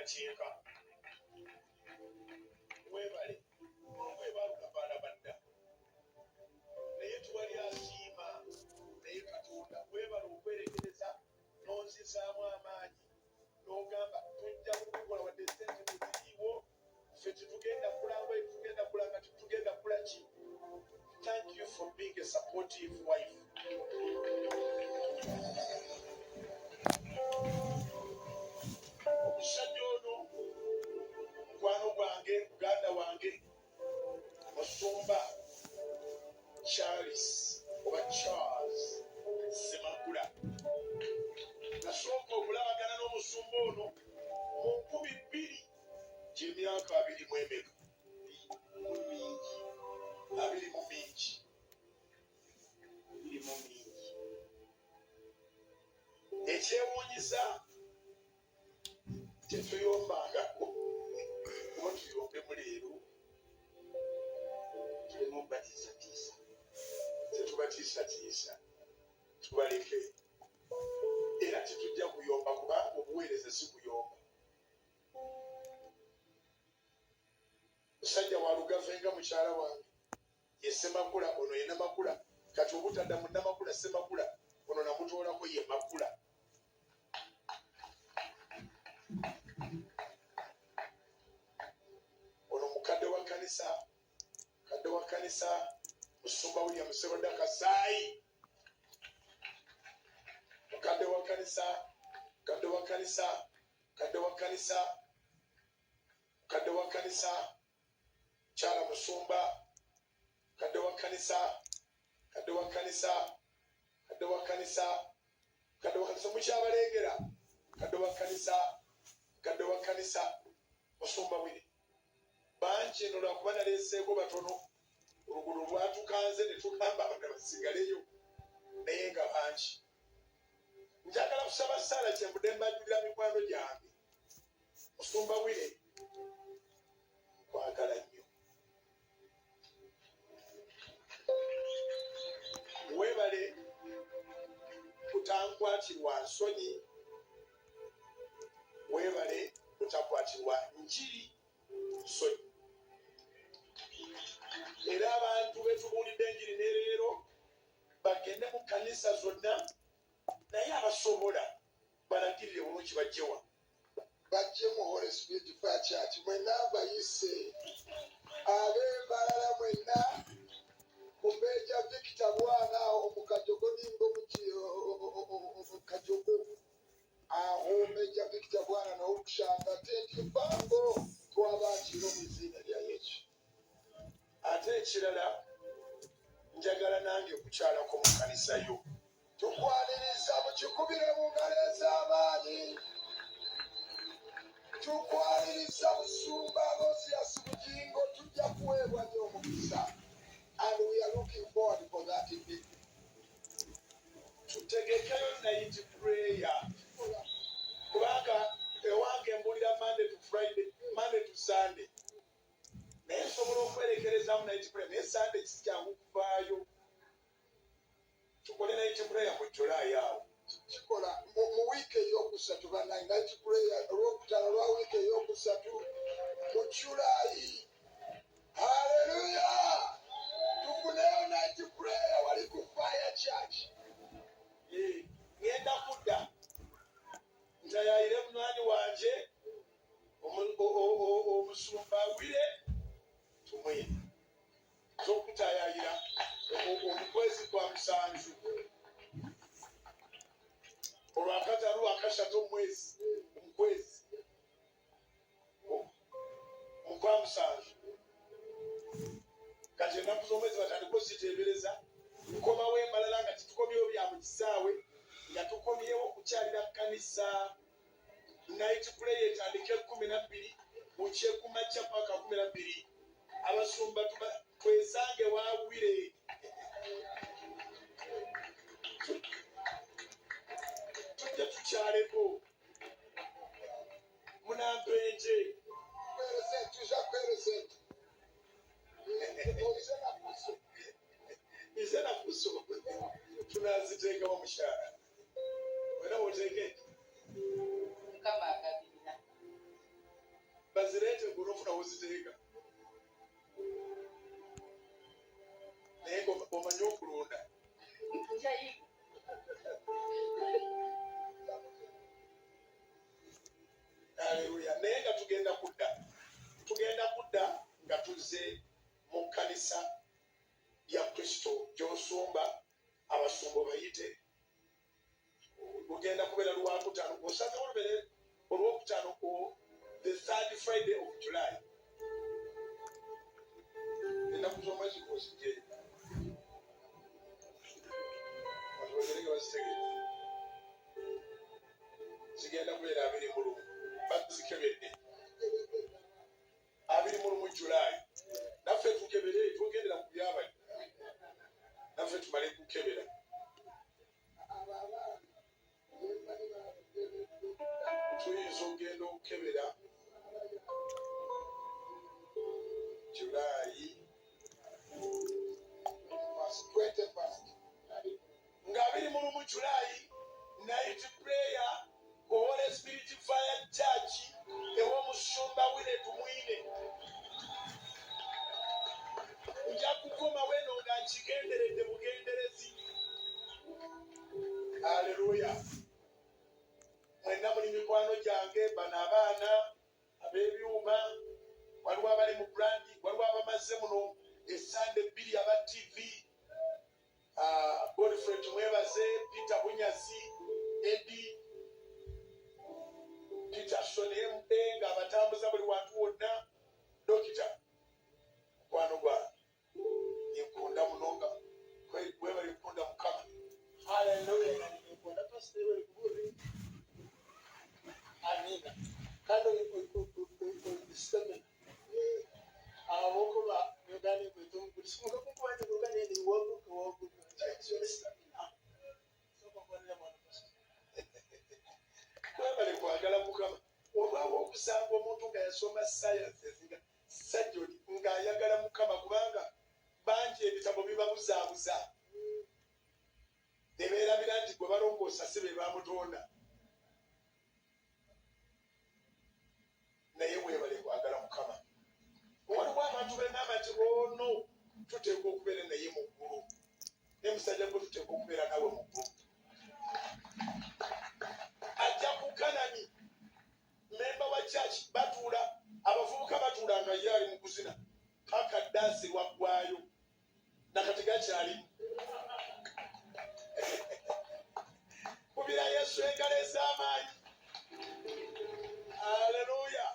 Kakyeka. Webale olugoye balugavaala badda, naye tewali asiima naye Katonda. Webale okwerekereza n'onzizaamu amaanyi n'ogamba tujja kukukola wadde sente teziriiwo, ffe tetugenda kulamba, tetugenda kulanga, tetugenda kula ki. Thank you for being a supportive wife. Omusajja ono mukwano gwange, muganda wange, musumba Charles oba Charles Ssemakula. Nasooka okulabagana n'omusumba ono mu 2000, gy'emyaka abiri mu emeka, mingi, abiri mu mingi, biri mu mingi. Ekyewuunyisa, tetuyombangako, oba tuyombemu leero? Tuleme okubatiisatiisa. Tetubatiisatiisa, tubaleke, era tetujja kuyomba kubanga obuweereza si kuyomba. Musajja wa Lugave nga mukyala wange ye Ssemakula, ono ye Namakula. Kati obutadda mu Namakula, Ssemakula ono namutoolako ye Makula. Ono mukadde wa kanisa, mukadde wa kanisa, musumba William Serwadda Kasaayi, mukadde wa kanisa, mukadde wa kanisa, mukadde wa kanisa, mukadde wa kanisa, kyala musumba, mukadde wa kanisa, mukadde wa kanisa, mukadde wa kanisa, mukadde wa kanisa, mukyabalengera, mukadde wa kanisa, mukadde wa kanisa, musumba wire. Bangi eno lwakuba naleeseeko batono, oluguudo lwatukanze ne tugamba abana basigaleyo, naye nga bangi. Njagala kusaba ssaala, kyenvudde mbajulira mikwano gyange. Musumba wire, kwagala nnyo, webale kutankwatirwa nsonyi, webale kutakwatirwa njiri nsonyi. Era abantu betubuulidde enjiri ne leero bagende mu kanisa zonna, naye abasobola balagirire bulungi bajjewa? Bajje mu Holy Spirit Fire Church. Mwenna mbayise, ab'embalala mwenna, ku Meja Victor Bwana awo mu Kajogo, ninga omu Kajogo aho, Meja Victor Bwana n'okushanga tenti mpango, twabaakira omu izina lya Yesu. Ate ekirala, njagala nange kukyalako mu kanisa yo. Tukwaniriza, mukikubire mu ngalo ez'amaanyi. Tukwaniriza Musumba Aloysius Bugingo, tujja kuweebwa nnyo omukisa and we are looking forward for that meeting. Tutegekeyo night prayer, kubanga ewange mbulira Monday to Friday, Monday to Sunday, naye nsobola okwerekerezamu night prayer, naye Sunday kikyangu kuvaayo. Tukole night prayer mu July awo. Kikola mu wiiki eyokusatu, bannange. Night prayer olwokutaano lwa wiiki eyokusatu mu July. Haleluya! Tufuneyo night prayer wali ku Fire Church. Ngenda kudda ntayayire munywanyi wanje omusumba Wire Tumwine, z'okutayayira omukwezi kwa musanvu, olwakataano, lwakashatu omwezi, omukwezi mukwa musanvu. Kati ennaku z'omwezi batandika oziteebereza. Nkomawo embalala nga tetukomyewo bya mu kisaawe, nga tukomyewo kukyalira kanisa. Night prayer etandika 12 mukyekumakya paka 12. Abasumba twesange wawire. Tujja tukyaleko munampenje. Kweresente, tuja kweresente oize nakuso. Ize nakuso, tunaziteekawo mukyala wena woteeke. Mukama agabirira. Bazireete gwe onofuna woziteeka. Naye omanyi okulunda. Haleluya. Naye nga tugenda kudda. Tugenda kudda nga tuzze mu kkanisa ya Kristo gy'osumba, abasumba bayite. Lugenda kubeera lwakutaano. Osazeewo lubeere olwokutaano ku the third Friday of July. Ennaku z'omwezi gw'ozigye. Abantu bagere nga bazitegeera. Zigenda kubeera 21. Bazikebedde. 21 July. Naffe tukebere, twogerera ku byabali. Naffe tumale kukebera. Tuyinza okugenda okukebera July 21st. Nga 21 July, night prayer ku Holy Spirit Fire Church ew'omusumba Willy Tumwine. Nja kukomawo eno nga nkigenderedde bugenderezi. Haleluya. Mwenna muli mikwano gyange, bano abaana ab'ebyuma, waliwo abali mu brandi, waliwo abamaze muno esande 2 aba TV. Godfrey Tumwebaze, Peter Bunyasi, Eddie Peterson MA ng'abatambuza buli wantu wonna. Dokita mukwano gwange nkunda muno nga webali kukunda Mukama. Haleluya, nimekunda pastor wewe kuburi. Amina. Kandi stamina. Abakuba Uganda kwetu kusimuka kukwanya Uganda ni wagu wagu. Stamina. Soko kwa mwana pastor. Webale kwagala Mukama. Olwawo okusanga omuntu nga yasoma sciences nga surgeon ng'ayagala Mukama, kubanga bangi ebitabo bibabuzaabuza. Ne beerabira nti gwe balongoosa si be bamutonda. Naye weebale kwagala Mukama. Waliwo abantu b'eŋŋamba nti ono tuteekwa okubeera naye mu ggulu. Ne musajja gwe tuteekwa okubeera nawe mu ggulu. Ajja ku Kanani, memba wa church, batuula, abavubuka batuula nga ye ali mu kuzina paka ddansi lwaggwayo nakati gakyalimu. Kubira Yesu engalo ez'amaanyi. Haleluya.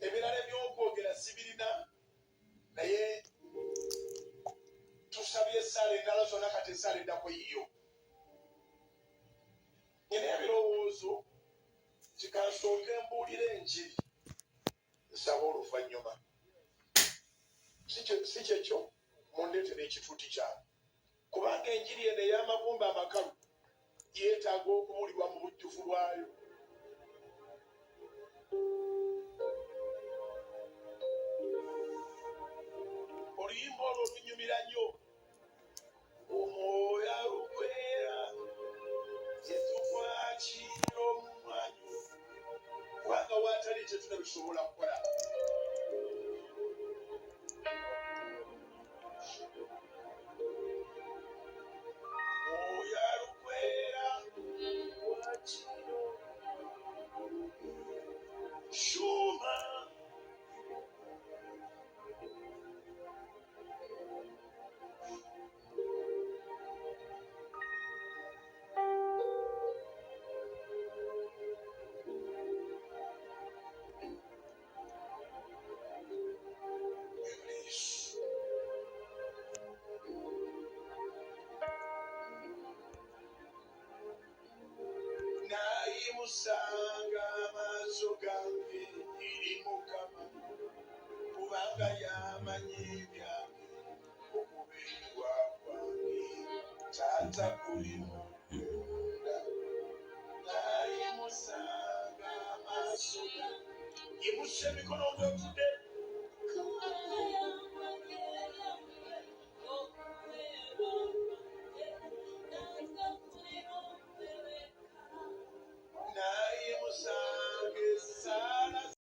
Ebirala eby'okwogera sibirina, naye tusabye essaala endala zonna, kati essaala eddako yiyo. Nina ebirowoozo nti kansooke mbuulire enjiri, nsaba oluvannyuma. Si kyekyo, mundeetere ekituuti kyange, kubanga enjiri eno ey'amagumba amakalu yeetaaga okubuulirwa mu bujjuvu bwayo. Oluyimba olwo lunyumira nnyo. Omwoyo alukwera yetukwakira omumwanyu, kubanga waatali tetunabisobola kukola. Omwoyo alukwera wakiro shuma. Yesu. Nayimusanga amaaso gange eri Mukama, kubanga yamanyi ebyange, okubeerwa kwange taata kuli munda. Nayimusanga amaaso gange. Yimusa emikono ng'otudde.